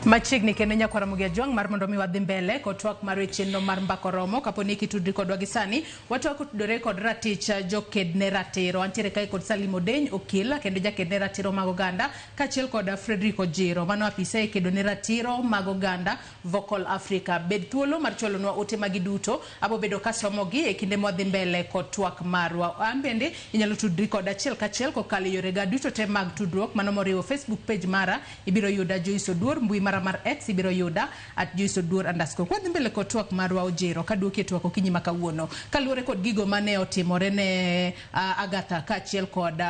Machiegni kendo nyakwara Mugia Jwang' mar mondo mi wadhi mbele kod twak mar chenro mar Mbaka Oromo. Kapo ni kitudri kodwa gi sani, watwak kotudore kod ratich joked ne ratiro. Antiere kae kod Salim Odeny, okil kendo jaked ne ratiro mag oganda, kaachiel kod Frederick Ojiro, mano apisa e kedo ne ratiro mag oganda Vocal Africa. Bed thuolo mar chwalonwa ote magi duto, abo bedo kasomogi e kinde mwadhi mbele kod twak marwa. An bende inyalo tudri kod achiel kachiel kokalo e yorega duto te mag tudruok, mano moriwo Facebook page mara, ibiro yuda Joyce Oduor, mbui mara mar X ibiro yuda @JoyceOduor_. Kwadhi mbele kod twak marwa Ojiro, kaduoki e twak okinyi ma kawuono, kaluwore kod gigo mane otimore ne Agatha kaachiel kod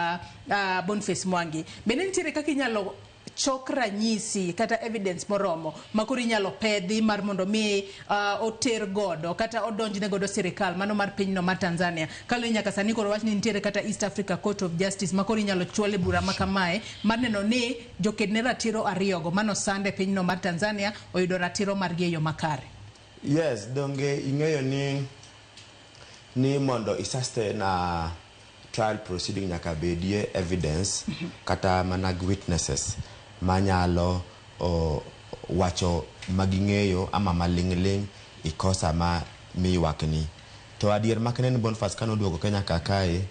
Boniface Mwangi, bende nitiere kaka inyalo chok ranyisi kata evidence moromo ma koro inyalo pedhi mar mondo mi oter godo kata odonjne godo sirikal mano mar pinyno mar Tanzania, kaluwore nyaka sani koro wach ni nitiere kata East Africa Court of Justice ma koro inyalo chwale bura ma kamae mar neno ni joked ne ratiro ariyogo mano sand e pinyno mar Tanzania oyudo ratiro margi e yo makare? Yes, donge ing'eyo ni mondo i sustain a trial proceeding nyaka bedie evidence kata mana gi witnesses manyalo wacho maging'eyo ama maling'ling' i kosa ma miywakni. To adier mak ne ni Boniface kane oduogo Kenya ka kae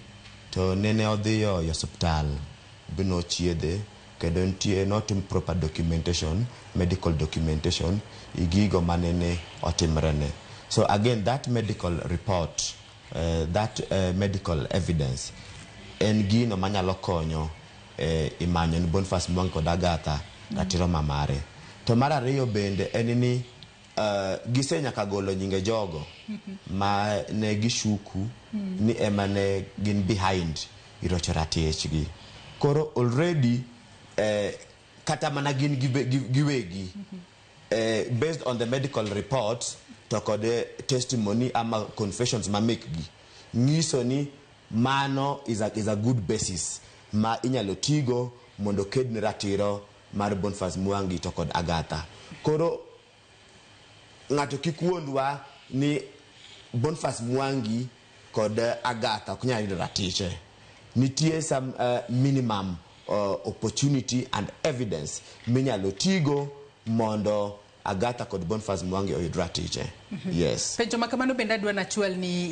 to nene odhiyo e osiptal binochiedhe kendo nitie notim proper documentation, medical documentation i gigo manene otimrene. So again, that medical report, that medical evidence en gino manyalo konyo imanyo ni Boniface Mwangi kod Agatha ratiro mamare. To mar ariyo bende en ni gise nyaka golo nyinge jogo ma ne gishuku ni ema ne gin behind irocho ratichgi. Koro already kata mana gin giwegi, based on the medical reports to kod testimony ama confessions ma mekgi nyiso ni mano is a good basis ma inyalo tigo mondo ked ne ratiro mar Boniface Mwangi to kod Agatha. Koro ng'ato kik wuondwa ni Boniface Mwangi kod Agatha ok nyal yudo ratiche. Nitie some minimum opportunity and evidence minyalo tigo mondo Agatha kod Boniface Mwangi oyud ratiche. Yes. Penjo ma kamano bende adwa nachwal ni